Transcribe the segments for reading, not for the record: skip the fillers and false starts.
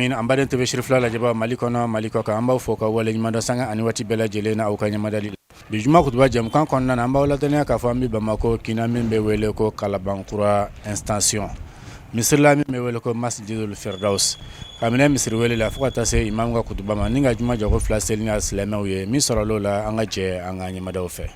An baden TV Sirifila lajɛbaa Mali kɔnɔ Mali kɔ kan an b'aw fo ka waleɲuman dɔn sanga ani waati bɛɛ lajɛlen na aw ka ɲɛmadali la bi juma kutuba jɛmukan kɔnɔna na an b'aw ladɔnniya k'a fɔ an bɛ Bamakɔ kin na min bɛ wele ko Kalabankura extension misiri la min bɛ wele ko Masjidul Firdaus ka minɛ misiri wele la fo ka taa se imamu ka kutuba ma ni ka juma jɔko fila seli ni silamɛw ye min sɔrɔla o la an ka jɛ an ka ɲɛmadaw fɛ.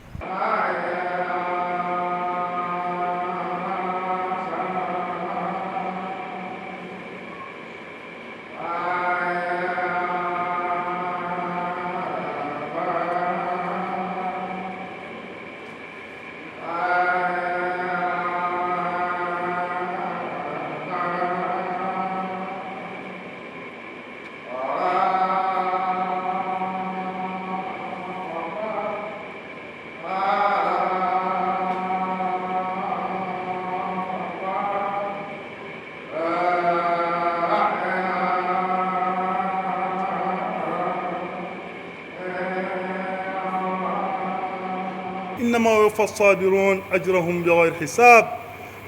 Innama yuwaffa sabirun ajrahum bighayri hisab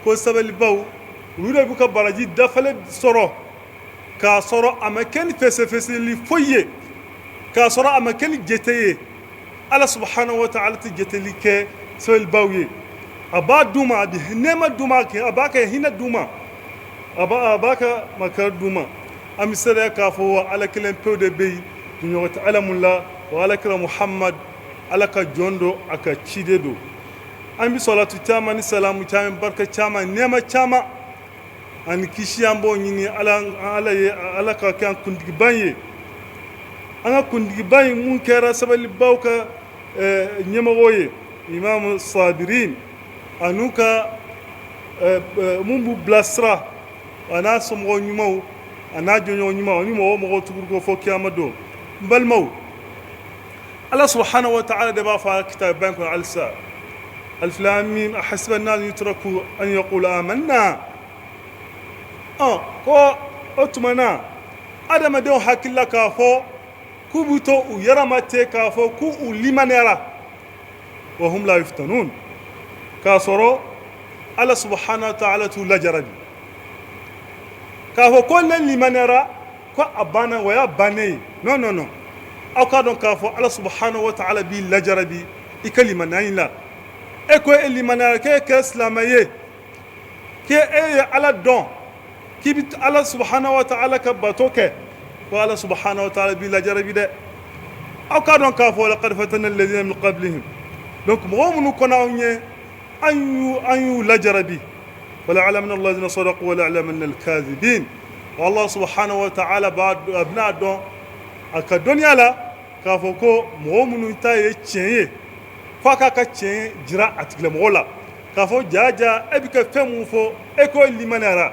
ko sabalibaw olu de b'u ka baraji dafalen sɔrɔ k'a sɔrɔ a ma kɛ ni fɛsɛfɛsɛli foyi ye k'a sɔrɔ a ma kɛ ni jate ye Ala subahana wa taala tɛ jateli kɛ sabalibaw ye a b'a d'u ma a bɛ nɛɛma d'u ma a b'a ka hinɛ d'u ma a b'a ka makari d'u ma an bɛ seereya k'a fɔ wa Ala kelen pewu de bɛ yen jɔnɲɔgɔn tɛ Ala mun la wa Ala kira Muhamad Ala ka jɔn don a ka ciden don an bɛ salatu caman ni salamu caman barika caman nɛɛma caman ani kisi an b'o ɲini ala ye ala ka kɛ an kuntigiba ye an ka kuntigiba in mun kɛra sabalibaw ka ɲɛmɔgɔ ye imamu sabirin an'u ka mun b'u bilasira a n'a somɔgɔ ɲumanw a n'a jɛɲɔgɔn ɲumanw ani mɔgɔ o mɔgɔ tugur'u kɔ fo kiyama don n balimaw Ala subahana wa taala de b'a fɔ a kitabu in kɔnɔ halisa alif lam mim ahasiba nasu an yutraku an yaqulu amanna ɔ ko o tuma na adamadenw hakili la k'a fɔ k'u b'u to u yɛrɛ ma ten k'a fɔ k'u limaniyara wa hum la yuftanun k'a sɔrɔ Ala subahana wa taala t'u lajarabi k'a fɔ ko ne limaniyara ko a banna o y'a bannen ye non non non aw k'a dɔn k'a fɔ ala subahana wa taala b'i lajarabi i ka limaniya in la e ko e limaniyara k'e kɛra silamɛ ye k'e e ye ala dɔn k'i bɛ ala subahana wa taala ka bato kɛ ko ala subahana wa taala b'i lajarabi dɛ aw k'a dɔn k'a fɔ laqad fatanna alladhina min qablihim donc mɔgɔ minnu kɔnna aw ɲɛ an y'u lajarabi wala ya'lamanna alladhina sadaqu wala ya'lamanna alkadhibin Allah subhanahu wa ta'ala b'a a bɛna dɔn a ka dɔnniya la k'a fɔ ko mɔgɔ minnu ta ye tiɲɛ ye f'a k'a ka tiɲɛ jira a tigilamɔgɔ la k'a fɔ jaa jaa e bɛ ka fɛn mun fɔ e ko e limaniyara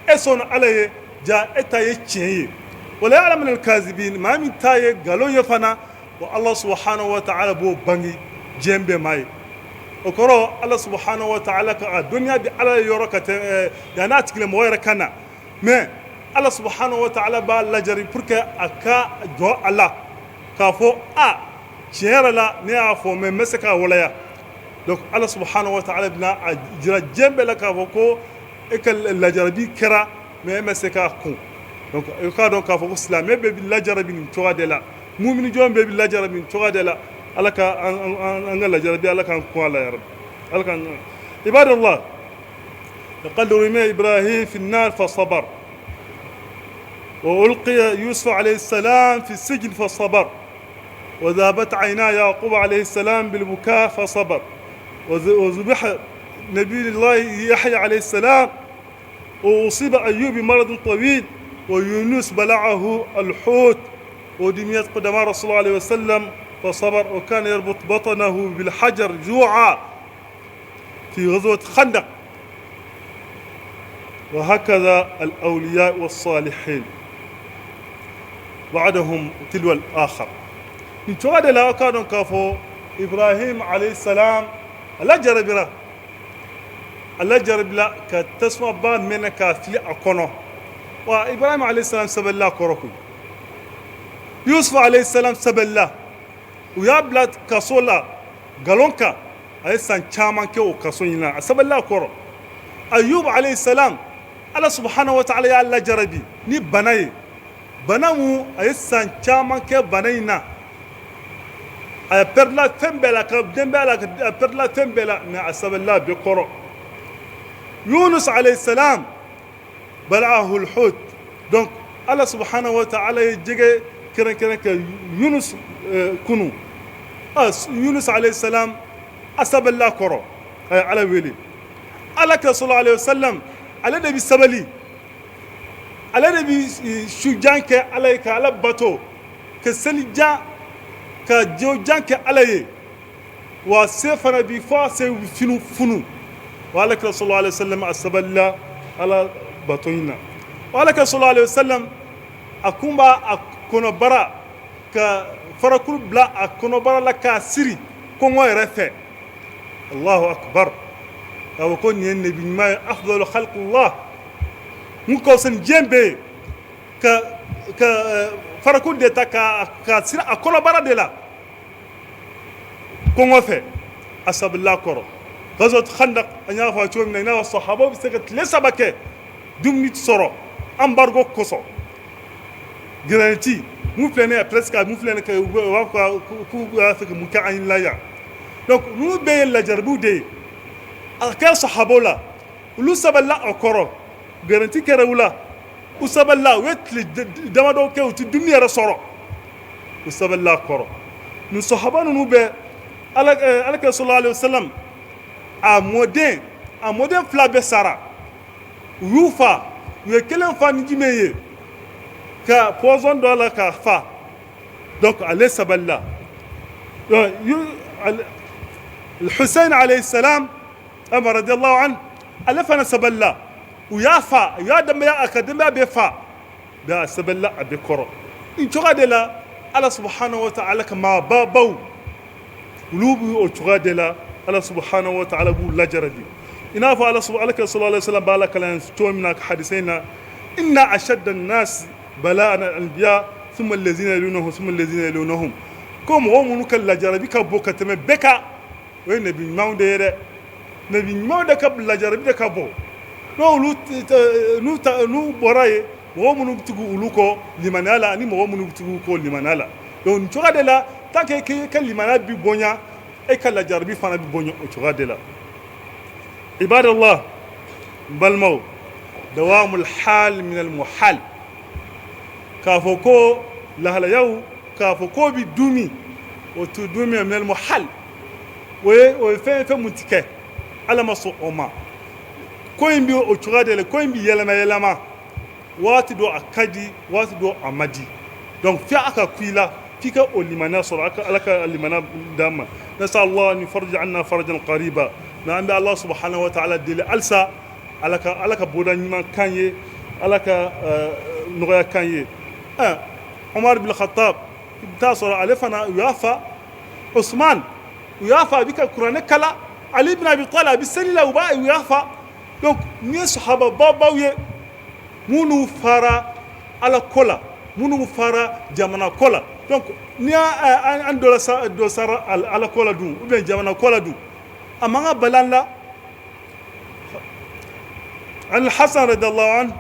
e sɔnna Ala ye jaa e ta ye tiɲɛ ye wala ya'lamanna alkadhibin maa min ta ye nkalon ye fana wa Allah subhanahu wa ta'ala b'o bange diɲɛ bɛɛ maa ye o kɔrɔ Ala subhanahu wa ta'ala ka a dɔnniya bɛ Ala ye yɔrɔ ka tɛmɛ yanni a tigilamɔgɔ yɛrɛ ka na mais Ala subhanahu wa ta'ala b'a lajarabi pour que a ka jɔ a la k'a fɔ a tiɲɛ yɛrɛ la ne y'a fɔ mais n bɛ se k'a waleya donc Ala subhanahu wa ta'ala bɛna a jira diɲɛ bɛɛ la k'a fɔ ko e ka lajarabi kɛra mais e ma se k'a kun donc i k'a dɔn k'a fɔ ko silamɛ bɛɛ bɛ lajarabi nin cogoya de la mumini jɔn bɛɛ bɛ lajarabi nin cogoya de la Ala ka an ka lajarabi Ala k'an kun a la yarabi Ala k'an ibadallah laqad rumiya Ibrahim fi an-nar fa sabar wa ulqiya Yusuf alayhi salam fi sijn fa sabar wa dhabat ayna Yaqub alayhi salam bil buka fa sabar wa zubiha nabiyullah Yahya alayhi salam wa usiba Ayyub bi marad tawil wa Yunus bala'ahu al-hut wa dumiyat qadama Rasulullah alayhi wa sallam fa sabar wa kana yarbut batnahu bil hajar ju'a fi ghazwat Khandaq wa hakaza al-awliya was-salihin ba'dahum tilwa al-akhar nin cogoya de la aw k'a dɔn k'a fɔ Ibrahim alayhi salam a lajarabira a lajarabila ka tasumaba mɛnɛ k'a fili a kɔnɔ wa Ibrahim alayhi salam sabalila a kɔrɔ koyi Yusuf alayhi salam sabalila u y'a bila kaso la nkalon kan a ye san caman kɛ o kaso in na a sabalila a kɔrɔ Ayub alayhi salam Ala subahana wa taala y'a lajarabi ni bana ye Bana mun, a ye san caman kɛ bana in na, a pɛrɛdila fɛn bɛɛ la, ka denbaya la, a pɛrɛdila fɛn bɛɛ la, mais a sabalila a bɛɛ kɔrɔ. Yunus alayhi salam, bala'ahu al-hut. Donc Ala subhanahu wa ta'ala ye jɛgɛ kɛrɛnkɛrɛn ka Yunus kunu. Yunus alayhi salam, a sabalila kɔrɔ, a ye Ala wele. Ala kira sallallahu alayhi wa sallam, ale de bɛ sabali, ale de bɛ sujan kɛ Ala ye, ka Ala bato, ka selijan, ka jɔjan kɛ Ala ye. Wa se fana bi fɔ se funu funu. Wa Ala kira sallallahu alayhi wa sallam, a sabalila Ala bato in na. Wa Ala kira sallallahu alayhi wa sallam, a kun b'a a kɔnɔbara ka farakuru bila a kɔnɔbara la k'a siri kɔngɔ yɛrɛ fɛ. Allahu akbar! K'a fɔ ko nin ye nabi ɲuman ye, afdalu khalqillah, mun ka fisa ni diɲɛ bɛɛ ye, ka farakuru de ta ka siri a kɔnɔbara de la kɔngɔ fɛ. A sabalila kɔrɔ. Ghazwat Khandaq, an y'a fɔ cogo min na, i n'a fɔ sahabaw bɛ se ka tile 3 kɛ dumuni sɔrɔ embargo kosɔn. Grenade mun filɛ nin ye, presque mun filɛ nin ye, u b'a fɔ k'u b'a fɛ ka mun kɛ an la yan. Donc ninnu bɛɛ ye lajarabiw de ye. A kɛra sahabaw la, olu sabalila a kɔrɔ. Grenade kɛra u la, u sabalila. U ye tile damadɔ kɛ, u tɛ dumuni yɛrɛ sɔrɔ, u sabalila a kɔrɔ. Nin sahaba ninnu bɛɛ, Ala kira sallallahu alayhi wa sallam, a mɔden fila bɛɛ sara. U y'u fa, u ye kelen fa ni jumɛn ye? Ka poison dɔ la k'a fa. Donc ale sabalila. Hussein alayhi salam ama radiyallahu anhu, ale fana sabalila. U y'a fa, u y'a denbaya, a ka denbaya bɛɛ fa, bɛɛ a sabalila a bɛɛ kɔrɔ. Nin cogoya de la, Ala subhanahu wa ta'ala ka maababaw, olu b'u o cogoya de la. Ala subhanahu wa ta'ala b'u lajarabi, i n'a fɔ Ala kira sallallahu alaihi wasallam b'a la kalan cogo min na hadisa in na: inna ashadda an-nas bala'an al-anbiya, thumma allazina yalunahum, thumma allazina yalunahum. Ko mɔgɔ minnu ka lajarabi ka bon ka tɛmɛ bɛɛ kan, o ye nabi ɲumanw de ye dɛ. Nabi ɲumanw de ka lajarabi de ka bon. N'olu n'u bɔra yen, mɔgɔ minnu bɛ tugu olu kɔ limaniya la, ani mɔgɔ minnu bɛ tugu u kɔ limaniya la. Donc nin cogoya de la, tant que k'i ka limaniya bi bonya, e ka lajarabi fana bi bonya o cogoya de la. Ibadallah, n balimaw, dawamul hal min al muhal. K'a fɔ ko lahalayaw, k'a fɔ ko bi dumi, o tu dumi, min al muhal. O ye fɛn mun ti kɛ, Ala ma sɔn o ma. Ko in bi o cogoya de la. Ko in bi yɛlɛma yɛlɛma, waati dɔ a ka di, waati dɔ a ma di. Donc fi a ka ku i la, f'i ka o limaniya sɔrɔ. Ala ka limaniya d'an ma. Nasal Allah an yufarrij anna farajan qariba. Mais an bɛ Allah subhanahu wa ta'ala deli halisa, Ala ka bɔda ɲuman kan ye, Ala ka nɔgɔya kan ye. Umar bin Khattab, i bɛ taa sɔrɔ ale fana, u y'a fa. Usman, u y'a fa, a bɛ ka kuranɛ kala. Ali ibn Abi Talib, a bɛ seli la, u y'a fa. Donc nin ye sahaba babaw ye, minnu fara Ala ko la, minnu fara jamana ko la. Donc n'i y'a an dɔ sara Ala ko la dun, ou bien jamana ko la dun, a man ka bali an la. عن الحسن رضي الله عنه: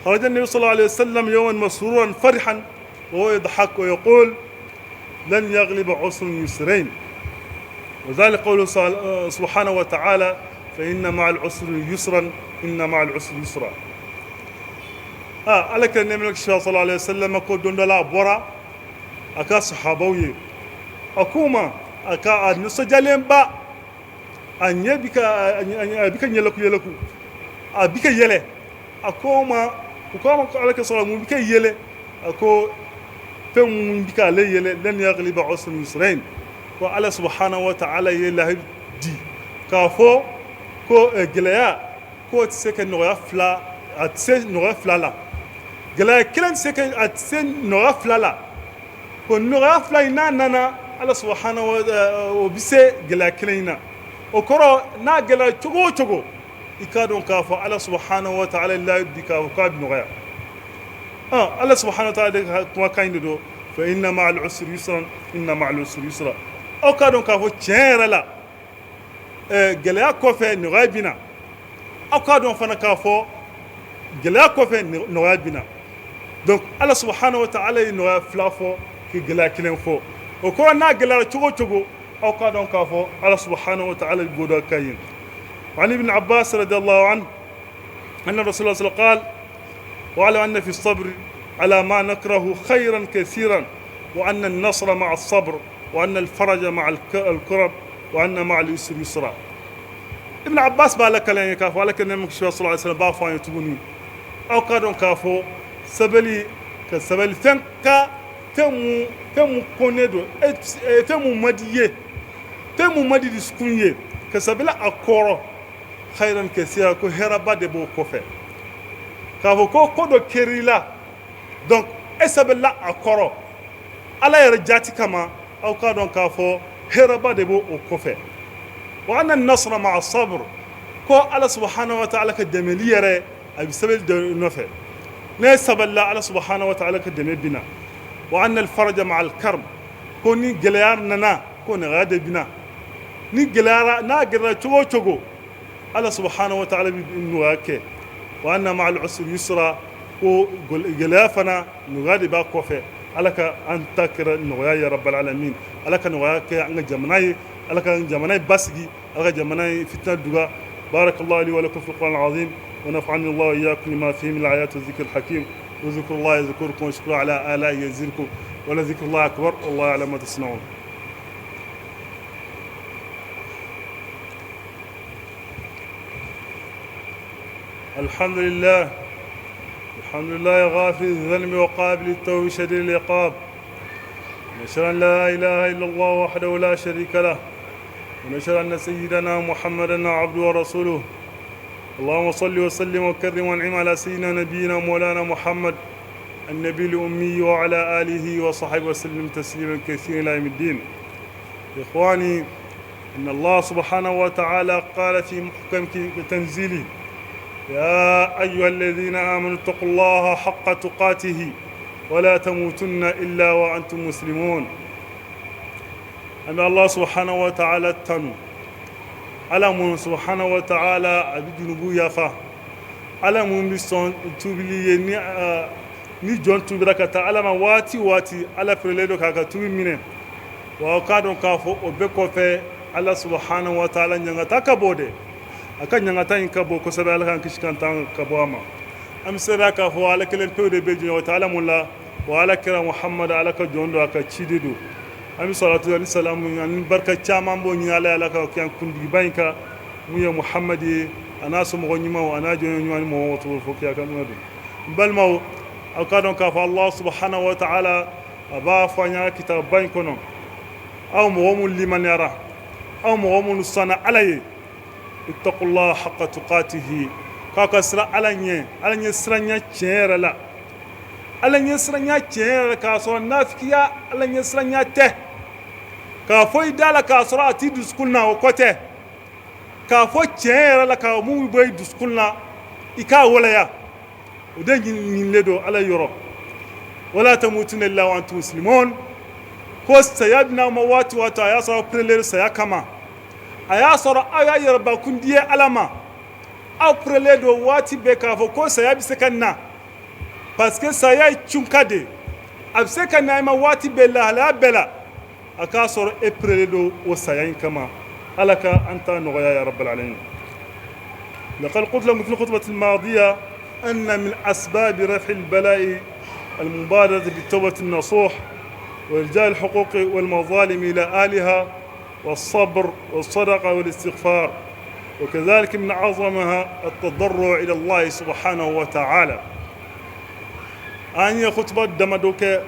خرج النبي صلى الله عليه وسلم يوما مسرورا فرحا وهو يضحك ويقول: لن يغلب عسر يسرين. وذلك قوله سبحانه وتعالى: فإن مع العسر يسرا، إن مع العسر يسرا. Ala ka nɛɛma صلى الله عليه وسلم ko don dɔ la, a bɔra a ka sahabaw ye, a k'u ma, a ka a nisɔndiyalenba, a ɲɛ bi ka a bi ka yɛlɛku yɛlɛku, a bi ka yɛlɛ. A ko ma, u ko a ma ko Ala ka sɔrɔ mun bi ka yɛlɛ? A ko fɛn mun bi k'ale yɛlɛ? لن يغلب عسر يسرين. Ko Ala subhanahu wa ta'ala ye lahidu di k'a fɔ ko gɛlɛya k'o tɛ se ka nɔgɔya fila, a tɛ se nɔgɔya fila la. Gɛlɛya kelen tɛ se ka, a tɛ se nɔgɔya fila la. Ko nɔgɔya fila in n'a nana, Ala subhanahu wa o bɛ se gɛlɛya kelen in na. O kɔrɔ, n'a gɛlɛya cogo o cogo, i k'a dɔn k'a fɔ Ala subhanahu wa ta'ala lahidu di k'a fɔ k'a bɛ nɔgɔya. Ala subhanahu wa ta'ala de ka kumakan in de don: فإن مع العسر يسرا، إن مع العسر يسرا. Aw k'a dɔn k'a fɔ tiɲɛ yɛrɛ la, gɛlɛya kɔfɛ nɔgɔya bɛ na. Aw k'a dɔn fana k'a fɔ gɛlɛya kɔfɛ nɔgɔya bɛ na. Donc Ala subahana wa taala ye nɔgɔya fila fɔ ka gɛlɛya kelen fɔ. O kɔrɔ, n'a gɛlɛyara cogo o cogo, aw k'a dɔn k'a fɔ Ala subahana wa taala bɔda ka ɲi. عن ابن عباس رضي الله عنه أن رسول الله صلى الله عليه وسلم قال: واعلم أن في الصبر على ما نكره خيرا كثيرا، وأن النصر مع الصبر، وأن الفرج مع الكرب، وأن مع العسر يسرا. Ibn Abbas b'a lakale an ye k'a fɔ Ala ka nɛɛma kisi sallallahu alaihi wasallam b'a fɔ an ye tuguni, aw k'a dɔn k'a fɔ sabali, ka sabali fɛn ka fɛn mun kɔnnen don, fɛn mun man di ye, fɛn mun man di dusukun ye, ka sabali a kɔrɔ, khairan kasira, ko hɛrɛba de b'o kɔfɛ. K'a fɔ ko ko dɔ kɛr'i la, donc e sabalila a kɔrɔ Ala yɛrɛ jati kama, aw k'a dɔn k'a fɔ hɛrɛba de b'o o kɔfɛ. Wa anna nasra ma'a sabr, ko Ala subhanahu wa ta'ala ka dɛmɛli yɛrɛ, a bɛ sabali de nɔfɛ. Ne sabalila, Ala subhanahu wa ta'ala ka dɛmɛ bina. Wa anna al-faraja ma'a al-karb, ko ni gɛlɛya nana, ko nɔgɔya de bina. Ni gɛlɛyara, n'a gɛlɛyara cogo o cogo, Ala subhanahu wa ta'ala bɛ nɔgɔya kɛ. Wa anna ma'a al-usri yusra, ko gɛlɛya fana, nɔgɔya de b'a kɔfɛ. Ala ka an ta kɛra nɔgɔya ya rabbal alamin. Ala ka nɔgɔya kɛ an ka jamana ye. Ala ka jamana ye basigi. Ala ka jamana ye fitina duga. بارك الله لي ولكم في القرآن العظيم، ونفعني الله وإياكم لما فيه من الآيات والذكر الحكيم. وذكر الله يذكركم، واشكروا على آلائه يزدكم، ولذكر الله أكبر، والله يعلم ما تصنعون. الحمد لله، الحمد لله غافر الذنب وقابل التوب شديد العقاب. نشهد أن لا إله إلا الله وحده لا شريك له، ونشهد أن سيدنا محمدا عبده ورسوله. اللهم صل وسلم وكرم وانعم على سيدنا نبينا مولانا محمد النبي الأمي وعلى آله وصحبه وسلم تسليما كثيرا إلى يوم الدين. إخواني، إن الله سبحانه وتعالى قال في محكم تنزيله: يا أيها الذين آمنوا اتقوا الله حق تقاته ولا تموتن إلا وأنتم مسلمون. An bɛ Allah subhanahu wa ta'ala tanu, Ala mun subhanahu wa ta'ala a bɛ junubu yafa, Ala mun bɛ sɔn tubili ye. Ni jɔn tubira ka taa Ala ma waati o waati, Ala perelen don k'a ka tubi minɛ. Wa aw k'a dɔn k'a fɔ o bɛɛ kɔfɛ, Ala subhanahu wa ta'ala ɲangata ka bon dɛ, a ka ɲangata in ka bon kosɛbɛ. Ala k'an kisi k'an tanga ka bɔ a ma. An bɛ seereya k'a fɔ Ala kelen pewu de bɛ diɲɛ, o tɛ Ala mun la wa Ala kira Muhamadu, Ala ka jɔn don, a ka ciden don. An bɛ salatu ani salamu ani barika caman b'o ɲini Ala ye, Ala ka kɛ kuntigiba in kan mun ye Muhamadu ye, a n'a somɔgɔ ɲumanw, a n'a jɔn ɲuman ni mɔgɔ mɔgɔ fo k'a ka mun don. N balimaw, aw k'a dɔn k'a fɔ Allah subhanahu wa ta'ala a b'a fɔ an ɲɛna kitaba in kɔnɔ: aw mɔgɔ minnu limaniyara, aw mɔgɔ minnu sɔnna Ala ye, ittaqullah haqqa tuqatihi, k'aw ka siran Ala ɲɛ, Ala ɲɛ siranya tiɲɛ yɛrɛ la, Ala ɲɛ siranya tiɲɛ yɛrɛ, k'a sɔrɔ nafigiya Ala ɲɛ siranya tɛ, k'a fɔ i da la k'a sɔrɔ a t'i dusukun na, o kɔ tɛ. K'a fɔ tiɲɛ yɛrɛ la, k'a mun bɔ i dusukun na, i k'a waleya, o de ɲinilen don Ala yɔrɔ. Wala tamutunna illa wa antum muslimun, ko saya bɛna ma waati o waati, a y'a sɔrɔ aw perelen saya kama, a y'a sɔrɔ aw y'a yɛrɛbakun di Ala ma, aw perelen don waati bɛɛ k'a fɔ ko saya bɛ se ka na, parce que saya ye cunka de, a bɛ se ka na i ma waati bɛɛ, lahalaya bɛɛ la, a k'a sɔrɔ e perelen don o saya in kama. Ala ka an ta nɔgɔya ya rabbal alamin. لقد قلت لكم في الخطبة الماضية أن من أسباب رفع البلاء المبادرة بالتوبة النصوح، وإرجاع الحقوق والمظالم إلى أهلها، والصبر والصدقة والاستغفار، وكذلك من أعظمها التضرع إلى الله سبحانه وتعالى. An ye kutuba damadɔ kɛ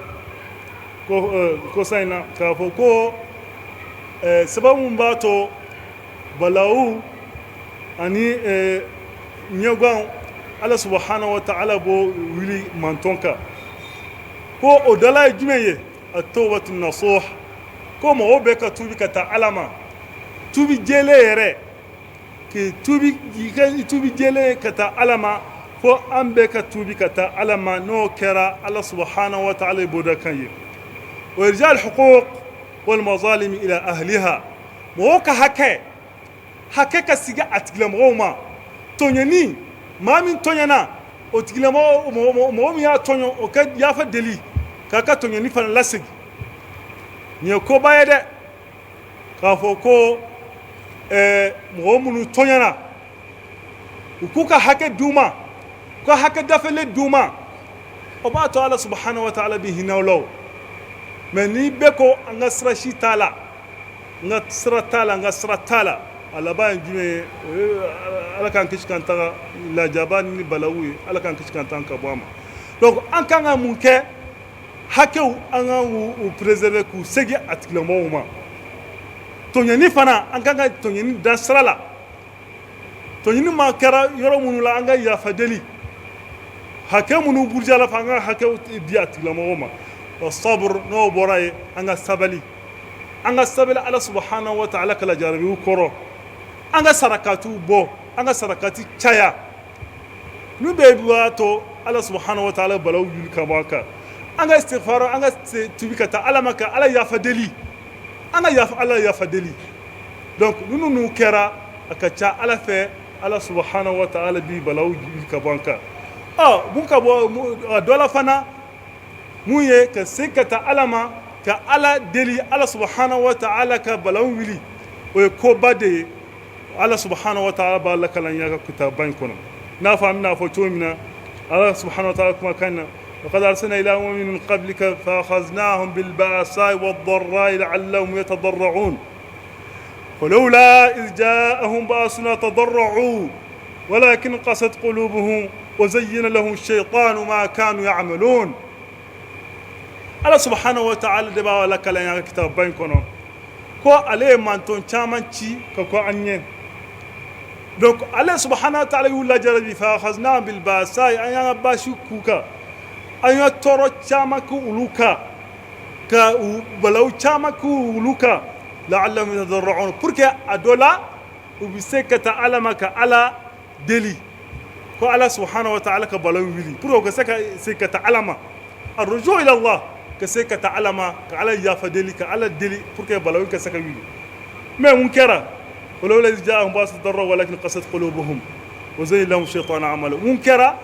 kosa in na k'a fɔ ko sababu min b'a to balawu ani ɲɛgan, Ala subahana wa taala b'o wuli mantɔn kan, ko o dala ye jumɛn ye? At-tawbatu nasuh, ko mɔgɔw bɛɛ ka tubi ka taa Ala ma, tubi jɛlen yɛrɛ, k'i tubi, i ka tubi jɛlen ka taa Ala ma, fo an bɛɛ ka tubi ka taa Ala ma. N'o kɛra, Ala subahana wa taala ye bɔda kan ye. Wa irja al-huquq wal mazalim ila ahliha, mɔgɔw ka hakɛ, hakɛ ka sigi a tigilamɔgɔw ma. Tɔɲɛni, maa min tɔɲɛna, O tigilamɔgɔ, mɔgɔ min y'a tɔɲɔ, o ka yafa deli k'a ka tɔɲɔni fana lasegin. Nin ye koba ye dɛ, k'a fɔ ko mɔgɔ minnu tɔɲɔna, u k'u ka hakɛ d'u ma, u ka hakɛ dafalen d'u ma. O b'a to Ala subahana wa taala bɛ hinɛ u la. O mais ni bɛɛ ko an ka sira si t'a la, n ka sira t'a la, n ka sira t'a la, a laban ye jumɛn ye? O ye Ala k'an kisi k'an tanga lajaba ni balawu ye. Ala k'an kisi k'an tanga ka bɔ a ma. Donc an kan ka mun kɛ? Hakɛw, an kan k'u préserver, k'u segin a tigilamɔgɔw ma. Tɔɲɔni fana, an kan ka tɔɲɔni da sira la. Tɔɲɔni ma kɛra yɔrɔ minnu la, an ka yafa deli. Hakɛ minnu burujala fɛ, an ka hakɛw di a tigilamɔgɔw ma. Wa sabr, n'o bɔra yen, an ka sabali, an ka sabali Ala subahana wa taala ka lajarabiw kɔrɔ. An ka sarakatiw bɔ, an ka sarakati caya. N'u bɛɛ b'a to Ala subahana wa taala balaw wuli ka bɔ an kan. An ka istighfar, an ka tubi ka taa Ala ma, ka Ala yafa deli, an ka yafa, Ala yafa deli. Donc ninnu kɛra, a ka ca Ala fɛ, Ala subahana wa taala bi balaw wuli ka bɔ an kan. Ɔ mun ka bɔ dɔ la fana, mun ye ka se ka taa Ala ma, ka Ala deli, Ala subahana wa taala ka balaw wuli, o ye koba de ye. Ala subahana wa taala b'a lakala ya ka kitaba in kɔnɔ. N'a fɔ an bɛna fɔ cogo min na, Ala subahana wa taala kumakan na: لقد أرسلنا إلى أمم من قبلك فأخذناهم بالبأساء والضراء لعلهم يتضرعون فلولا إذ جاءهم بأسنا تضرعوا ولكن قست قلوبهم وزين لهم الشيطان ما كانوا يعملون. Ala subahana wa taala de b'a lakala ya kitaba in kɔnɔ ko ale ye manton caman ci ka kɔn an ɲɛ. Donc ale subahana wa taala y'u lajarabi, fa akhadnahum bil ba'sa, an y'an ka baasi k'u kan, an ya tɔɔrɔ caman k'u olu kan, ka u balawu caman k'u olu kan, la'allahum yatadarra'un, pour que a dɔ la u bɛ se ka taa Ala ma, ka Ala deli ko Ala subahana wa taala ka balawu wuli, pour que u ka se ka se ka taa Ala ma, arruju ila Allah, ka se ka taa Ala ma, ka Ala yafa deli, ka Ala deli, pour que balawu ka se ka wuli. Mais mun kɛra? Walawla iz ja'ahum ba'suna tadarra'u walakin qasat qulubuhum wa zayyana lahum shaytanu a'malahum. Mun kɛra?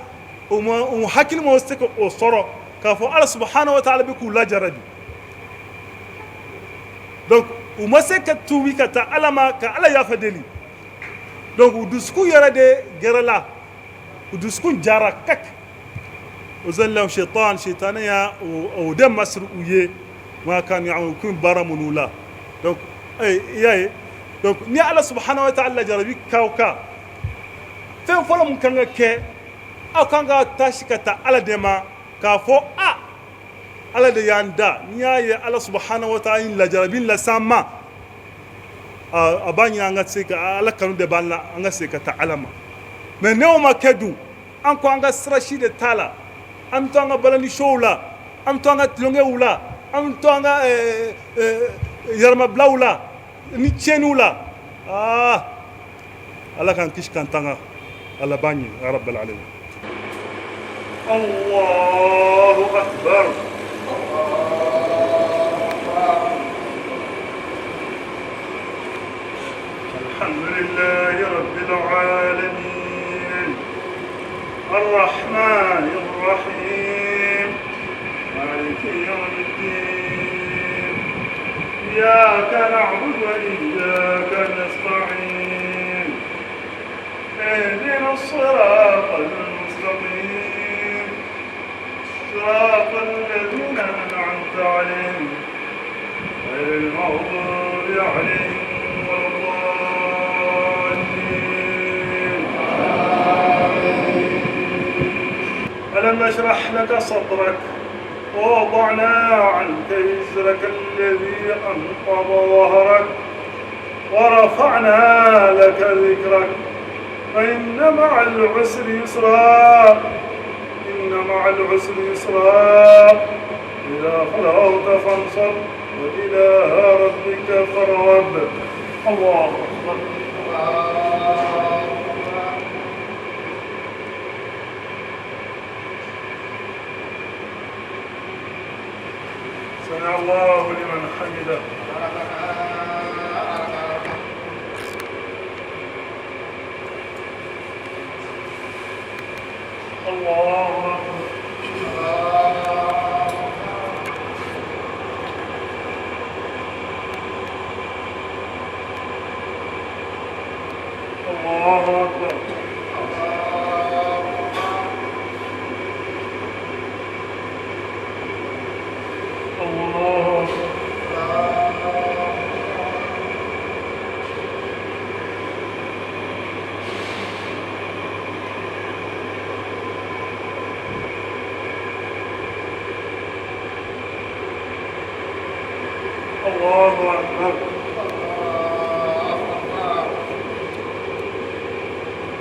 U ma, u hakili ma se ka o sɔrɔ k'a fɔ Ala subahana wa taala bɛ k'u lajarabi. Donc u ma se ka tuubi ka taa Ala ma, ka Ala yafa deli. Donc u dusukun yɛrɛ de gɛrɛla, u dusukun jara kak. O zayyana lahum shaytan, shaytan ya o de masiri u ye, ma kanu ya'malu, kun baara minnu la. Donc i y'a ye, donc ni Ala subahana wa taala jarabi k'aw kan, fɛn fɔlɔ mun kan ka kɛ, aw kan ka taasi ka taa Ala de ma, k'a fɔ a Ala de y'an da. N'i y'a ye Ala subahana wa taala ye lajarabi las'an ma, a b'a ɲini an ka se ka Ala kanu de b'an la, an ka se ka taa Ala ma. Mais n'o ma kɛ dun, an ko an ka sira si de t'a la, an bɛ to an ka balanisow la, an bɛ to an ka tulonkɛw la, an bɛ to an ka yɛrɛmabilaw la ni tiɲɛniw la. Aa, Ala k'an kisi k'an tanga. Ala b'an ɲɛ ya rabbal alamin. Allahu akbar. Alhamdulillahi rabbil alamin الرحمن الرحيم مالك يوم الدين إياك نعبد وإياك نستعين اهدنا الصراط المستقيم صراط الذين أنعمت عليهم غير المغضوب عليهم ولا الضالين. ألم نشرح لك صدرك ووضعنا عنك وزرك الذي أنقض ظهرك ورفعنا لك ذكرك فإن مع العسر يسرا إن مع العسر يسرا إذا فرغت فانصب وإلى ربك فارغب. الله أكبر. سمع الله لمن حمده. الله أكبر.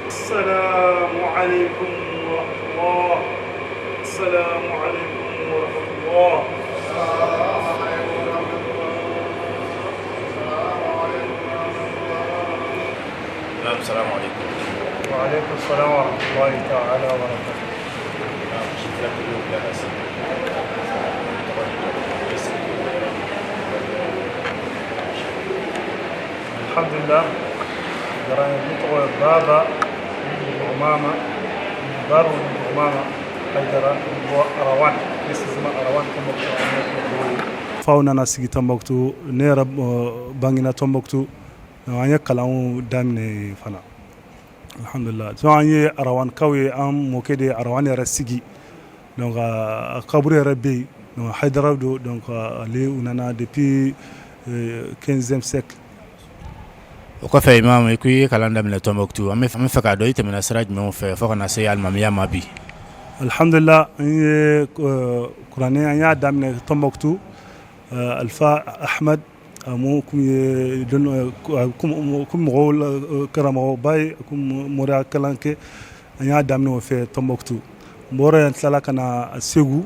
السلام عليكم ورحمة الله. السلام عليكم ورحمة الله. السلام عليكم. وعليكم السلام ورحمة الله تعالى وبركاته. Alhamdulillah, diyara n ye. Ne tɔgɔ ye Baba Umama Baro Umama Haidara, bɔ Arawan, précisément Arawan, Tombouctou. Faw nana sigi Tombouctou, ne yɛrɛ bangena Tombouctou. An ye kalanw daminɛ fana, alhamdulillah. So an ye Arawankaw ye, an mɔkɛ de ye Arawan yɛrɛ sigi, donc a kaburu yɛrɛ bɛ yen. Donc Haidara don, donc ale u nana depuis 15e siècle. O kɔfɛ, imam, i ko i ye kalan daminɛ Tombouctou. An bɛ fɛ k'a dɔn i tɛmɛna sira jumɛnw fɛ fo ka na se alimamiya ma bi? Alhamdulillah, an ye kuranɛ, an y'a daminɛ Tombouctou. Alpha Ahmad mun kun ye kun mɔgɔw karamɔgɔba ye, kun moriya kalan kɛ, an y'a daminɛ o fɛ Tombouctou. N bɔra yen, tilala ka na Segu.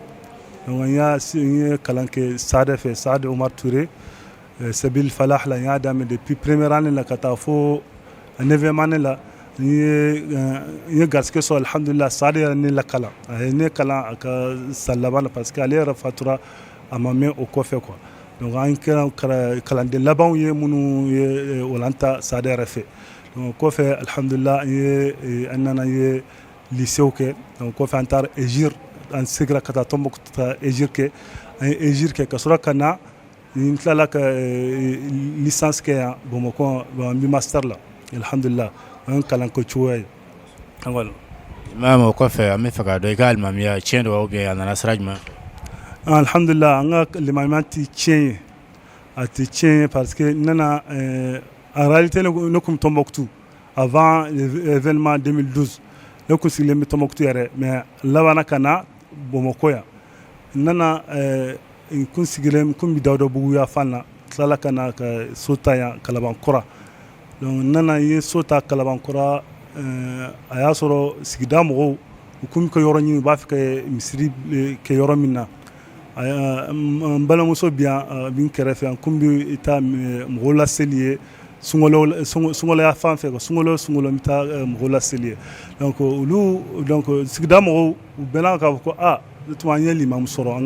Donc n ye kalan kɛ Saade fɛ, Saade Omar Touré, Sabil Falah la. N y'a daminɛ depuis première année la ka taa fo neuvième année la. N ye garisɛgɛ sɔrɔ, alhamdulillah. Saade yɛrɛ ne lakalan, a ye ne kalan a ka san laban na, parce que ale yɛrɛ fatura a ma mɛn o kɔfɛ quoi. Donc an kɛra kalanden labanw ye minnu ye walan ta Saade yɛrɛ fɛ. Donc kɔfɛ, alhamdulillah, an nana, ye lycée kɛ. Donc kɔfɛ an taara Égir, an seginna ka taa Tombouctou ka Égir kɛ. An ye Égir kɛ ka sɔrɔ ka na, n tilala ka licence kɛ yan Bamakɔ. N bɛ master la, alhamdulillah. O ye kalan kɛ cogoya ye, voilà. Imam, o kɔfɛ, an bɛ fɛ k'a dɔn i ka alimamiya tiɲɛ don ou bien a nana sira jumɛn fɛ? Alhamdulillah, an ka limamiya tɛ tiɲɛ ye, a tɛ tiɲɛ ye, parce que n nana, en réalité ne kun Tombouctou avant l'événement 2012. Ne kun sigilen bɛ Tombouctou yɛrɛ, mais labanna ka na Bamakɔ yan. N nana, n kun sigilen, n kun bɛ Dawudabugu yan fan na, tilala ka na ka so ta yan Kalabankɔrɔ. Donc n nana, n ye so ta Kalabankɔrɔ. A y'a sɔrɔ sigida mɔgɔw, u kun bɛ ka yɔrɔ ɲini, u b'a fɛ ka misiri kɛ yɔrɔ min na. N balimamuso bɛ yan, bɛ n kɛrɛfɛ. N kun bɛ taa mɔgɔw laseli ye sunkaloya fan fɛ, sunkalo sunkalo n bɛ taa mɔgɔw laseli ye. Donc olu, donc sigida mɔgɔw, u bɛnna k'a fɔ ko aa, tuma an ye limamu sɔrɔ an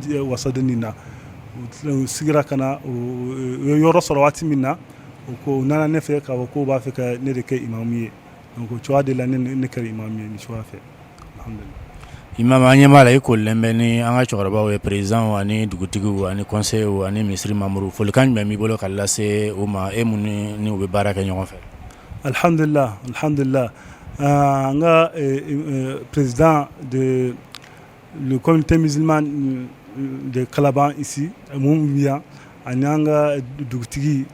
ka wasaden nin na. U sigira ka na, u ye yɔrɔ sɔrɔ waati min na, u ko, u nana ne fɛ k'a fɔ k'u b'a fɛ ka ne de kɛ imamu ye. Donc o cogoya de la ne kɛra imamu ye nin cogoya fɛ, alhamdulillah. Imam, an ɲɛ b'a la i kolilen bɛ ni an ka cɛkɔrɔbaw ye, président ani dugutigiw ani conseillers ani misiri mamuru. Folikan jumɛn b'i bolo ka lase u ma, e mun ni u bɛ baara kɛ ɲɔgɔn fɛ? Alhamdulillah, alhamdulillah. An ka président de le comité musulman de Kalaban ici, mun bɛ yan, ani an ka dugutigi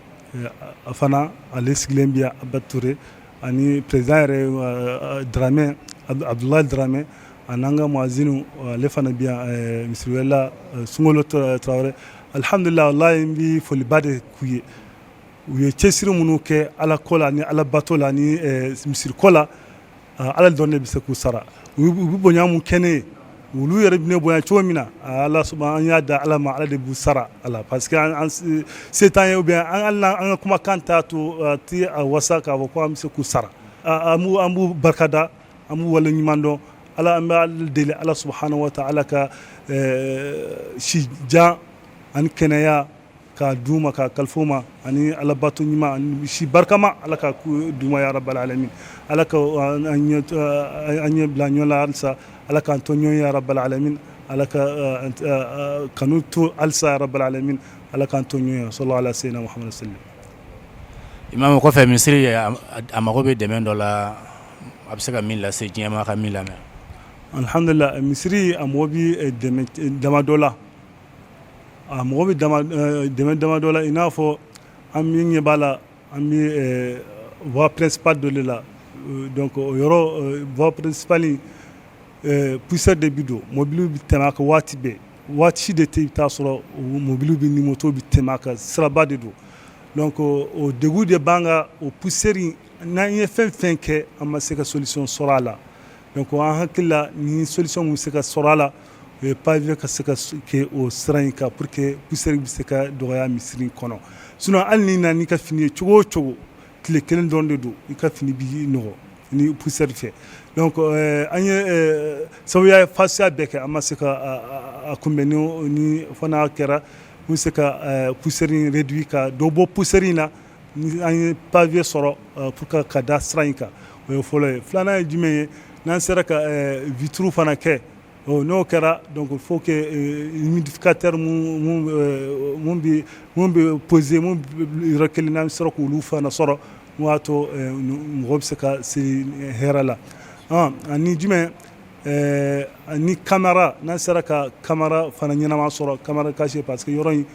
a fana, ale sigilen bɛ yan, Aba Touré, ani président yɛrɛ Dramé, Abdoulaye Dramé, ani an ka muazinu, ale fana bɛ yan, misiriwela Sunkalo Tarawele. Alhamdulillah, walahi, n bɛ foliba de k'u ye. U ye cɛsiri minnu kɛ Ala ko la ni Ala bato la ni misiri ko la, Ala dɔrɔn de bɛ se k'u sara. U bɛ bonya mun kɛ ne ye, olu yɛrɛ bɛ ne bonya cogo min na, Ala sɔnna, an y'a da Ala ma, Ala de b'u sara a la, parce que an se t'an ye, ou bien an ka kumakan t'a to ti a wasa k'a fɔ ko an bɛ se k'u sara. An b'u barikada, an b'u waleɲuman dɔn. Ala, an bɛ Ala deli, Ala subahana wa taala ka si jan ani kɛnɛya. k'a d'u ma, k'a kalifa u ma, ani alabato ɲuman ani si barikama, Ala ka d'u ma ya rabbal alamin. Ala ka an ɲɛ bila ɲɔgɔn la halisa, Ala k'an to ɲɔgɔn ya rabbal alamin, Ala ka kanu to halisa ya rabbal alamin, Ala k'an to ɲɔgɔn ye. Sallallahu ala sayyidina Muhammad sallam. Imamu, kɔfɛ misiri a mago bɛ dɛmɛ dɔ la, a bɛ se ka min lase diɲɛ ma ka min lamɛn. Alhamdulillah, misiri a mago bɛ dɛmɛ damadɔ la, a mago bɛ dɛmɛ damadɔ la, i n'a fɔ an min ɲɛ b'a la, an bɛ voie principale dɔ de la. Donc o yɔrɔ voie principale, poussière de bɛ don, mobili bɛ tɛmɛ a kan waati bɛɛ, waati si de tɛ i bɛ taa sɔrɔ mobili bɛ ni moto bɛ tɛmɛ a kan, siraba de don. Donc o degun de b'an kan, o poussière, n'an ye fɛn fɛn kɛ, an ma se ka solution sɔrɔ a la. Donc an hakili la, ni solution bɛ se ka sɔrɔ a la, o ye pavé ka se ka kɛ o sira in kan pour que poussière bɛ se ka dɔgɔya misiri kɔnɔ. Sinon hali n'i nana n'i ka fini ye cogo o cogo, tile kelen dɔrɔn de don, i ka fini b'i nɔgɔ ni poussière fɛ. Donc an ye sababuya fasiya bɛɛ kɛ, an ma se ka a kunbɛn. Ni fana kɛra n bɛ se ka poussière in réduit, ka dɔ bɔ poussière in na, ni an ye pavé sɔrɔ pour que ka da sira in kan, o ye fɔlɔ ye. Filanan ye jumɛn ye? N'an sera ka vitre fana kɛ, n'o kɛra, donc il faut que humidificateur mun bɛ poser mun yɔrɔ kelen, n'an sera k'olu fana sɔrɔ, mun b'a to mɔgɔ bɛ se ka seli hɛrɛ la. Ani jumɛn? Ani caméra, n'an sera ka caméra fana ɲɛnama sɔrɔ, caméra cachée, parce que yɔrɔ in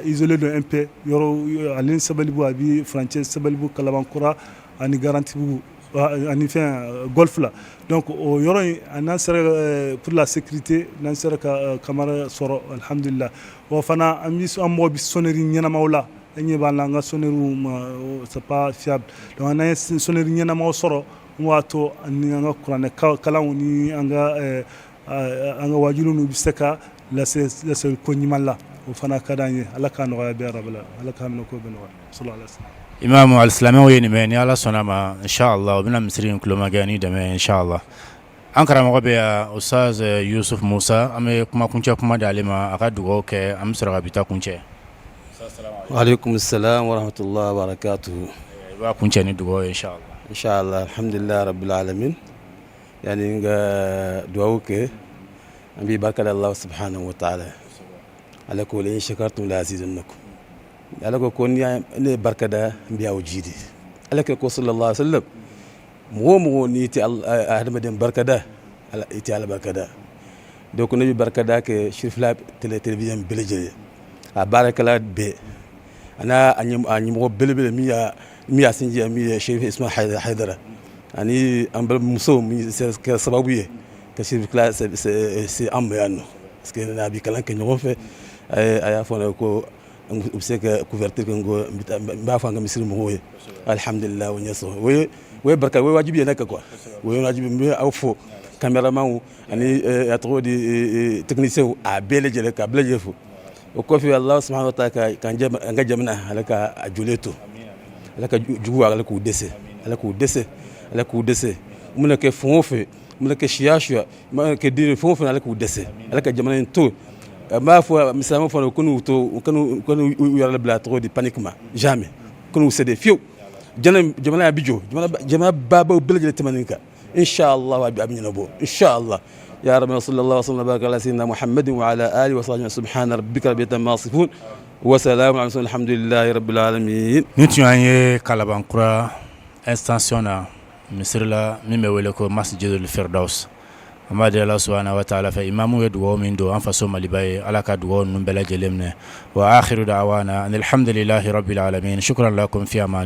isolé don un peu, yɔrɔ ale ni Sabalibugu, a bɛ furancɛ Sabalibugu, Kalabankura ani Garantibugu ani fɛn Golf la. Donc o yɔrɔ in, n'an sera, pour la sécurité, n'an sera ka caméra sɔrɔ, alhamdulillah. O fana, an bɛ an mago bɛ sonnerie ɲɛnamaw la. An ɲɛ b'a la, an ka sonnerie ma, c'est pas fiable. Donc n'an ye sonnerie ɲɛnamaw sɔrɔ, mun b'a to ani an ka kuranɛ kalanw ni an ka wajuliw bɛ se ka lase lase ko ɲuman la, o fana ka d'an ye. Ala k'a nɔgɔya bɛɛ rabila, Ala k'a minɛ ko bɛɛ nɔgɔya, sallallahu alaihi wasallam. Imamu, alisilamɛw ye nin mɛn, ni Ala sɔnna ma, inshallah, u bɛna misiri in kulomagɛ ni dɛmɛ, inshallah. An karamɔgɔ bɛ yan, Ustaz Yusuf Musa, an bɛ kumakuncɛ kuma di ale ma, a ka dugawu kɛ, an bɛ sɔrɔ ka bi ta kuncɛ. Waaleykum salam wa rahmatullahi wa barakatuhu. I b'a kuncɛ ni dugawu ye, inshallah. Inshallah, alhamdulillah rabbil alamin. Yani n ka dugawu kɛ, an b'i barika da Allah subhanahu wa ta'ala. Ala ko la in shakartum la azidannakum. Ala ko ko ni ne barika da, n bɛ aw jidi. Ala ko sallallahu alaihi wasallam, mɔgɔ o mɔgɔ n'i tɛ hadamaden barika da, ala i tɛ Ala barika da. Donc ne bɛ barika da kɛ Cherifila télé télévision bɛɛ lajɛlen, a baarakɛla bɛɛ, a n'a a ɲɛmɔgɔ belebele min y'a sinji, min ye Cherif Ismail Haidara, ani an balimamuso min kɛra sababu ye ka Cherifila se an ma yan nɔ, parce que n'a bi kalan kɛ ɲɔgɔn fɛ. A y'a fɔ ne ko u bɛ se ka couverture kɛ, n ko n b'a fɔ an ka misiri mɔgɔw ye, alhamdulillah, o ɲɛ sɔrɔ. O ye barika, o ye wajibi ye ne kan quoi, o ye wajibi. N bɛ aw fo, caméraman ani a tɔgɔ di, technicien, a bɛɛ lajɛlen, ka bɛɛ lajɛlen fo. O kɔfɛ, Allah subhanahu wa ta'ala ka an ka jamana, Ala ka a jɔlen to, Ala ka jugu, Ala k'u dɛsɛ, Ala k'u dɛsɛ, Ala k'u dɛsɛ. U mana kɛ fɛn o fɛn, u mana kɛ siya siya, u mana kɛ diinɛ fɛn o fɛn, Ala k'u dɛsɛ, Ala ka jamana in to. N b'a fɔ silamɛw fana ko n'u to u k'u yɛrɛ bila tɔgɔ di panique ma, jamais, ko n'u céder fiyewu. Jamana bɛ jɔ, jamana babaw bɛɛ lajɛlen tɛmɛnen kan, inshallah, a bɛ ɲɛnabɔ, inshallah ya rabbi. Sallallahu alaihi wa sallam baraka ala sayyidina muhammadin wa ala alihi wa sahbihi. Subhana rabbika rabbil izzati amma yasifun wa salamun ala alhamdulillahi rabbil alamin. Nin tun y'an ye Kalabankura extension na, misiri la min bɛ wele ko Masjidul Firdaus. An b'a deli Ala subahana wa taala fɛ, imamu ye dugawu min don an faso Maliba ye, Ala ka dugawu ninnu bɛɛ lajɛlen minɛ. Wa akhiru da'wana alhamdulillahi rabbil alamin, shukran lakum fi aman.